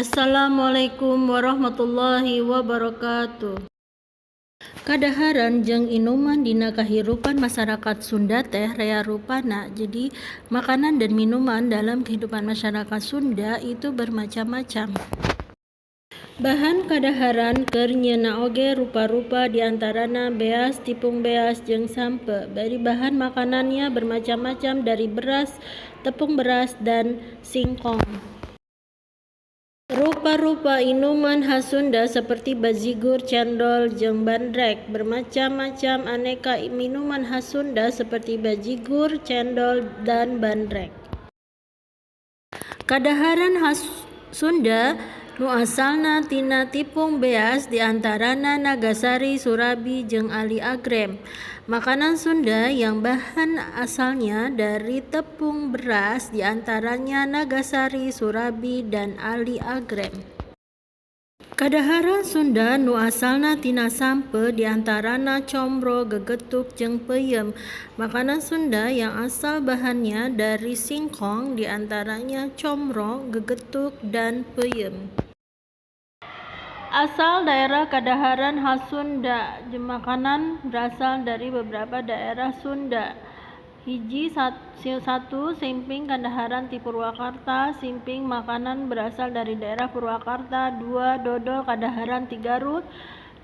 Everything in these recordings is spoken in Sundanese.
Assalamualaikum warahmatullahi wabarakatuh. Kadaharan jeung inuman dina kahirupan masyarakat Sunda teh rea rupana. Jadi, makanan dan minuman dalam kehidupan masyarakat Sunda itu bermacam-macam. Bahan kadaharan keur nyieunna oge rupa-rupa, diantarana beas, tipung beas, jeung sampeu. Dari bahan makanannya bermacam-macam, dari beras, tepung beras, dan singkong. Rupa-rupa inuman khas Sunda seperti bajigur, cendol, jeung bandrek. Bermacam-macam aneka minuman khas Sunda seperti bajigur, cendol, dan bandrek. Kadaharan khas Sunda nu asalna tina tipung beas diantarana nagasari, surabi, jeung ali agrem. Makanan Sunda yang bahan asalnya dari tepung beras diantaranya nagasari, surabi, dan ali agrem. Kadaharan Sunda nu asalna tina sampeu diantarana combro, gegetuk, jeung peuyeum. Makanan Sunda yang asal bahannya dari singkong diantaranya combro, gegetuk, dan peuyeum. Asal daerah kadaharan khas Sunda. Makanan berasal dari beberapa daerah Sunda. Hiji, satu, simping kadaharan ti Purwakarta. Simping makanan berasal dari daerah Purwakarta. Dua, dodol kadaharan ti Garut.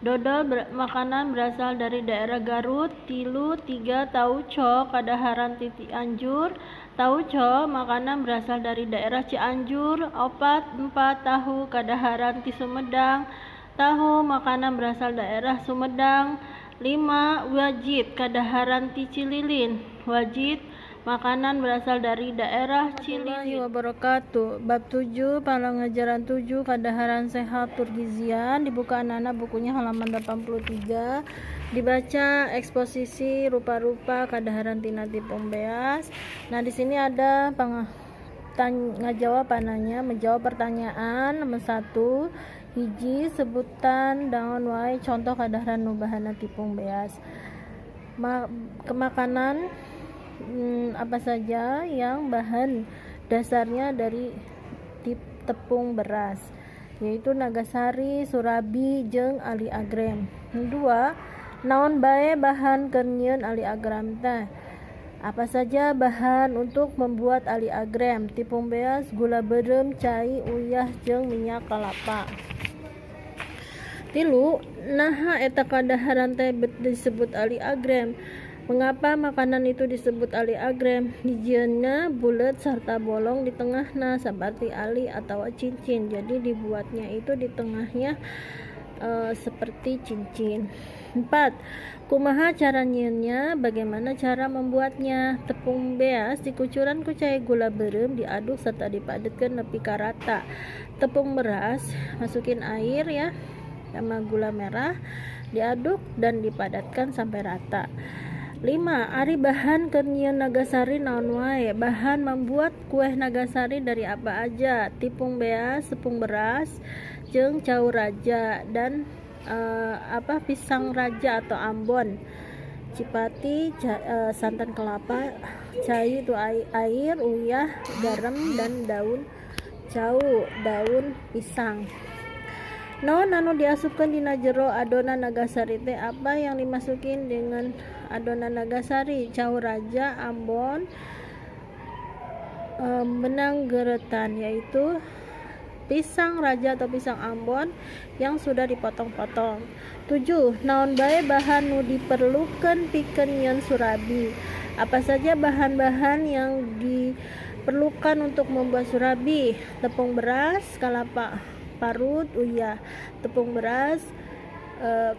Dodol makanan berasal dari daerah Garut. Tilu, tiga, tauco kadaharan ti Cianjur. Tauco makanan berasal dari daerah Cianjur. Opat, empat, tahu kadaharan ti Sumedang. Tahu makanan berasal daerah Sumedang. Lima, wajit kadaharan ti Cililin. Wajit makanan berasal dari daerah Cililin. Wabarakatuh. Bab 7, pangajaran 7, kadaharan sehat tur gizian. Dibuka, anak-anak, bukunya halaman 83. Dibaca eksposisi rupa-rupa kadaharan tina tipung beas. Nah, di sini ada ngajawab pananya, menjawab pertanyaan nomor 1. Hiji, sebutan naon wae contoh kadaharan nu bahanna tipung beas. Makanan apa saja yang bahan dasarnya dari tepung beras, yaitu nagasari, surabi, jeung ali agrem. Dua, naon bae bahan keur nyieun ali agrem teh? Apa saja bahan untuk membuat ali agrem? Tipung beas, gula beureum, cai, uyah, jeung minyak kalapa. Tilu, naha eta kadaharan teh disebut ali agrem? Mengapa makanan itu disebut ali agrem? Dijieunna bulet serta bolong di tengahna seperti ali atau cincin. Jadi dibuatnya itu di tengahnya seperti cincin. 4. Kumaha cara nyieunnya? Bagaimana cara membuatnya? Tepung beas dikucuran ku cai gula beureum, diaduk serta dipadetkeun nepi ka rata. Tepung beras masukin air ya sama gula merah, diaduk dan dipadatkan sampai rata. 5. Ari bahan keur nyieun nagasari naon wae? Bahan membuat kue nagasari dari apa aja? Tipung beas, tepung beras, jeung cau raja dan apa, pisang raja atau Ambon. Cipati, santan kelapa, cai itu air, uyah, garam, dan daun cau, daun pisang. Naon anu diasupkeun dina jero adonan nagasari teh? Apa yang dimasukin dengan adonan nagasari? Cau raja Ambon, benang geretan, yaitu pisang raja atau pisang Ambon yang sudah dipotong-potong. 7. Naon bae bahan nu diperlukan pikeun nyieun surabi? Apa saja bahan-bahan yang diperlukan untuk membuat surabi? Tepung beras, kelapa parut, uyah, tepung beras,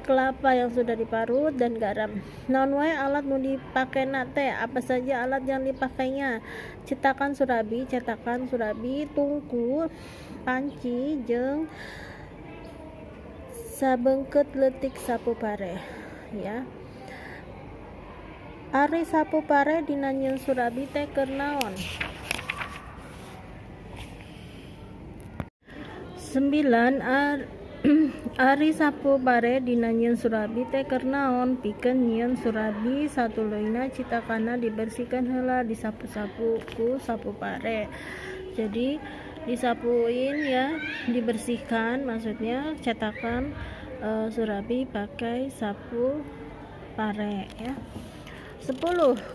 kelapa yang sudah diparut, dan garam. Naon wae alat nu dipakena teh? Apa saja alat yang dipakainya? Cetakan surabi, cetakan surabi, tungku, panci, jeung sabeungkeut leutik sapu pare ya. Ari sapu pare dina nyieun surabi teh keur naon? 9. Ari sapu pare dina nyieun surabi teh keur naon? Pikeun nyieun surabi satuluyna citakanna dibersihkeun heula, disapu-sapu ku sapu pare. Jadi Disapuin ya, dibersihkan maksudnya cetakan surabi pakai sapu pare ya. 10.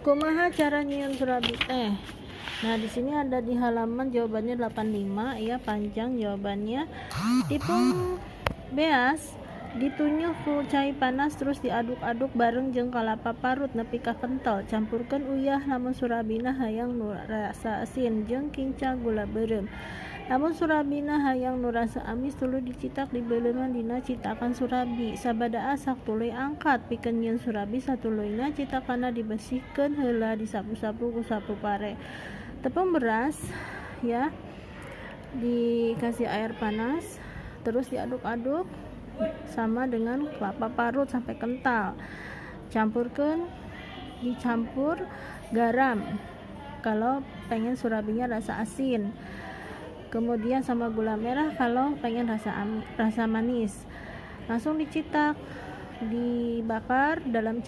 Kumaha cara nyieun surabi teh? Nah, di sini ada di halaman jawabannya 85 ya, panjang jawabannya. Tipung beas ditunyuh ku cai panas, terus diaduk-aduk bareng jeung kalapa parut nepi ka kental. Campurkeun uyah lamun surabina hayang nu rasa asin, jeung kinca gula beureum. Lamun surabina hayang nu rasa amis, tuluy dicitak, dibeuleuman dina citakan surabi. Sabada asak tuluy angkat. Pikeun nyieun surabi satuluyna, citakanna dibersihkeun heula, disapu-sapu ku sapu pare. Tepung beras ya dikasih air panas, terus diaduk-aduk sama dengan kelapa parut sampai kental. Campurkan, dicampur garam kalau pengen surabinya rasa asin, kemudian sama gula merah kalau pengen rasa manis. Langsung dicitak, dibakar dalam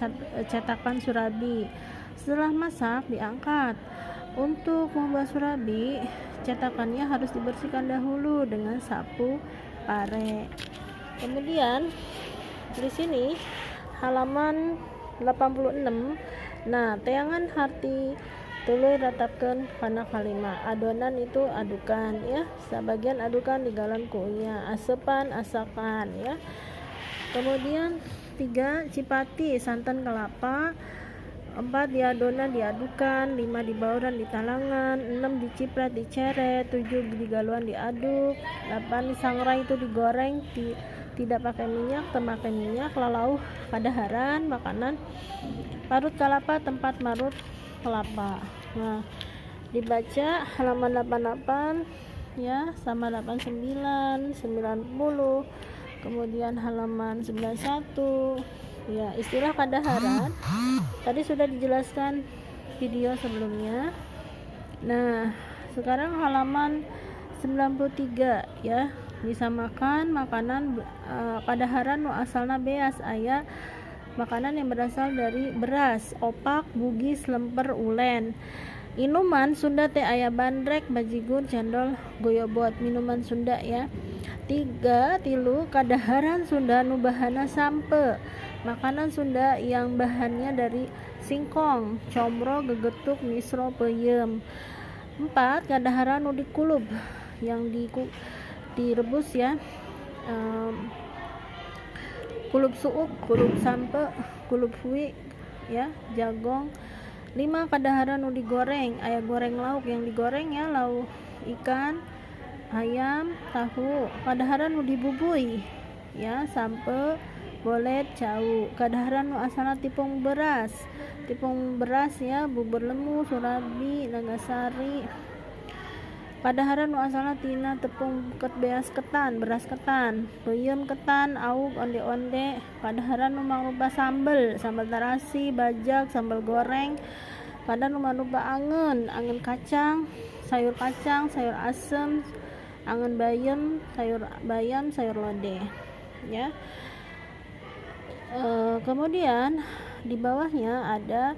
cetakan surabi. Setelah masak diangkat. Untuk membuat surabi, cetakannya harus dibersihkan dahulu dengan sapu pare. Kemudian di sini halaman 86. Nah, teangan harti tuluy ratapkeun kana kalima. Adonan itu adukan ya, sebagian adukan digalon ku uyah. Aseupan, asakan ya. Kemudian 3, cipati santan kelapa. 4, diadonan diadukan. 5, dibauran ditalangan. 6, diciprat diceret. 7, digaluan diaduk. 8, disangrai itu digoreng, tidak pakai minyak, teu minyak. Lalauh kadaharan makanan. Parut kalapa tempat marut kelapa. Nah, dibaca halaman 88 ya, sama 89, 90, kemudian halaman 91 ya. Istilah kadaharan tadi sudah dijelaskan video sebelumnya. Nah, sekarang halaman 93 ya, disamakan makanan kadaharan nu asalna beas. Aya makanan yang berasal dari beras: opak, bugis, lemper, ulen. Inuman Sunda teh aya bandrek, bajigur, cendol, goyobot, minuman Sunda ya. 3, 3, kadaharan Sunda nu bahanna sampeu. Makanan Sunda yang bahannya dari singkong: comro, gegetuk, misro, peuyeum. 4, kadaharan nu dikulub, yang direbus ya, kulub suuk, kulub sampeu, kulub hui ya, jagong. 5, kadaharan nu digoreng. Aya goreng lauk yang digoreng ya, lauk ikan, ayam, tahu. Kadaharan nu dibubui ya, sampeu, bolet, cau. Kadaharan nu asalna tipung beras, tipung beras ya, bubur lemu, surabi, nagasari. Kadaharan nu asalna tina tepung ket beas ketan, beras ketan: peuyeum ketan, aug, onde-onde. Kadaharan nu mangrupa sambel: sambal terasi, bajak, sambal goreng. Kadaharan nu mangrupa angeun: angeun kacang, sayur kacang, sayur asem, angeun bayam, sayur bayam, sayur lodeh ya. Kemudian di bawahnya ada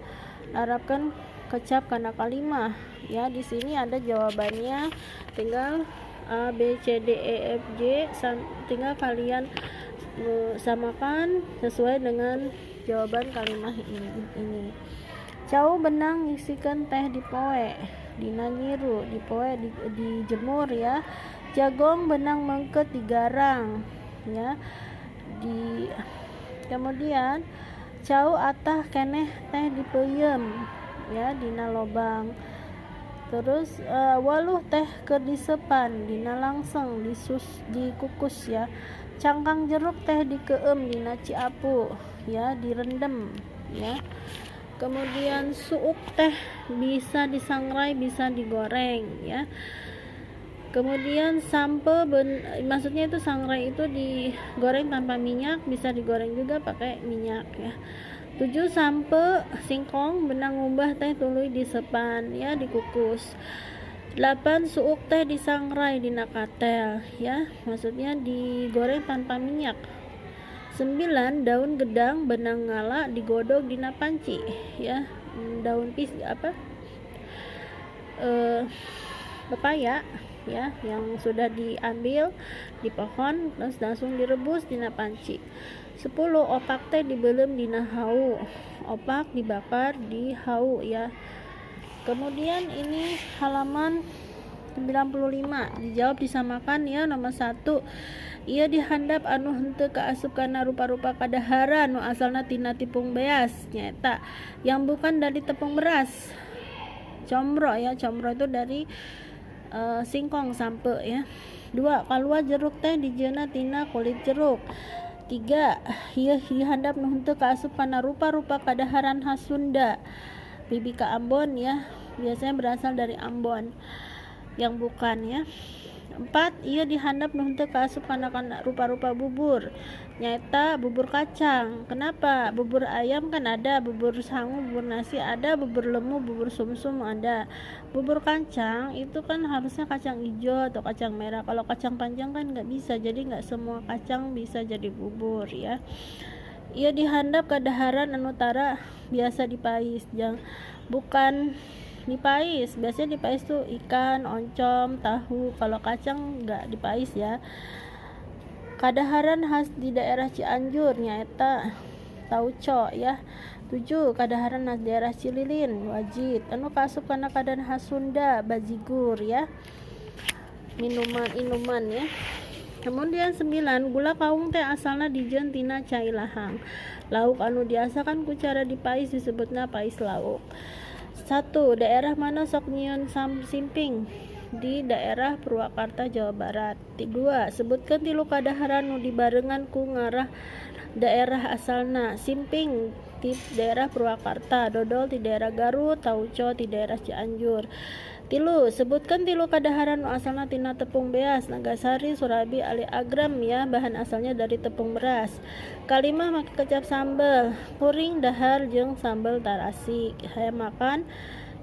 larapkeun kecap kana kalimah ya. Di sini ada jawabannya, tinggal A B C D E F G, tinggal kalian samakan sesuai dengan jawaban kalimah ini. Cau benang ngisikeun teh dipoe dina nyiru, dipoe dijemur ya. Jagong benang mengket digarang ya. Di kemudian cau atah keneh teh dipeuyeum ya dina lobang. Terus waluh teh keur disepan dina langseng, disus, dikukus ya. Cangkang jeruk teh dikeueum dina ciapu ya, direndam ya. Kemudian suuk teh bisa disangrai, bisa digoreng ya. Kemudian sampeu maksudnya itu sangrai itu digoreng tanpa minyak, bisa digoreng juga pakai minyak ya. 7, sampeu singkong benang ngumbah teh tuluy disepan ya, dikukus. 8, suuk teh disangrai dina katel ya, maksudnya digoreng tanpa minyak. 9, daun gedang benang ngala digodog dina panci ya. Daun pis apa, pepaya. ya, yang sudah diambil di pohon terus langsung direbus dina panci. 10 opak teh dibelem dina hau. Opak dibakar di hau ya. Kemudian ini halaman 95 dijawab disamakan ya. Nomor 1, ieu dihandap anu henteu kaasup kana rupa-rupa kadaharan nu asalna tina tipung beas, nyaeta yang bukan dari tepung beras, comro ya. Comro itu dari singkong sampe ya. 2, kalua jeruk teh dijieunna tina kulit jeruk. 3, ieu dihandap nu henteu kaasup kana rupa-rupa kadaharan khas Sunda, bibika Ambon ya, biasanya berasal dari Ambon yang bukan ya. 4, ieu dihandap nu henteu kaasup kana rupa-rupa bubur, nyaeta bubur kacang. Kenapa? Bubur ayam kan ada, bubur sangu, bubur nasi ada, bubur lemu, bubur sumsum ada. Bubur kacang itu kan harusnya kacang hijau atau kacang merah. Kalau kacang panjang kan nggak bisa, jadi nggak semua kacang bisa jadi bubur ya. Ieu dihandap kadaharan anu tara biasa dipais, jang bukan dipais. Biasanya dipais tuh ikan, oncom, tahu. Kalau kacang nggak dipais ya. Kadaharan khas di daerah Cianjur nyaeta tauco ya. 7, kadaharan khas daerah Cililin wajit. Anu kaasup kana kadaharan khas Sunda bajigur ya, minuman inuman ya. Kemudian 9, gula kawung teh asalna dijieun tina cai lahang. Lauk anu diasakan ku cara dipais disebutna pais lauk. 1, daerah mana sok nyieun simping? Di daerah Purwakarta, Jawa Barat. 2, sebutkan tilu kadaharan nu dibarengan ku ngarah daerah asalna. Simping di daerah Purwakarta, dodol di daerah Garut, tauco di daerah Cianjur. 3, sebutkan tilu kadaharan nu asalna tina tepung beas. Nagasari, Surabi, Ali Agram ya, bahan asalnya dari tepung beras. Kalima, make kecap sambel. Kuring dahar jeung sambel tarasi. Saya makan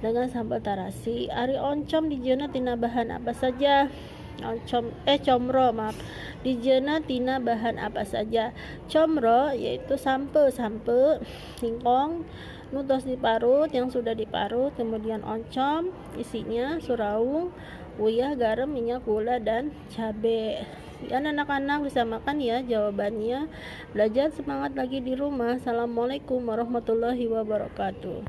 dengan sambal tarasi. Ari oncom dijieunna tina bahan apa saja? Oncom, comro maaf. Dijieunna tina bahan apa saja? Comro yaitu sampe, sampe singkong nu tos diparut, yang sudah diparut, kemudian oncom isinya suraung, uyah, garam, minyak, gula, dan cabe. Ya anak-anak bisa makan ya jawabannya. Belajar semangat lagi di rumah. Assalamualaikum warahmatullahi wabarakatuh.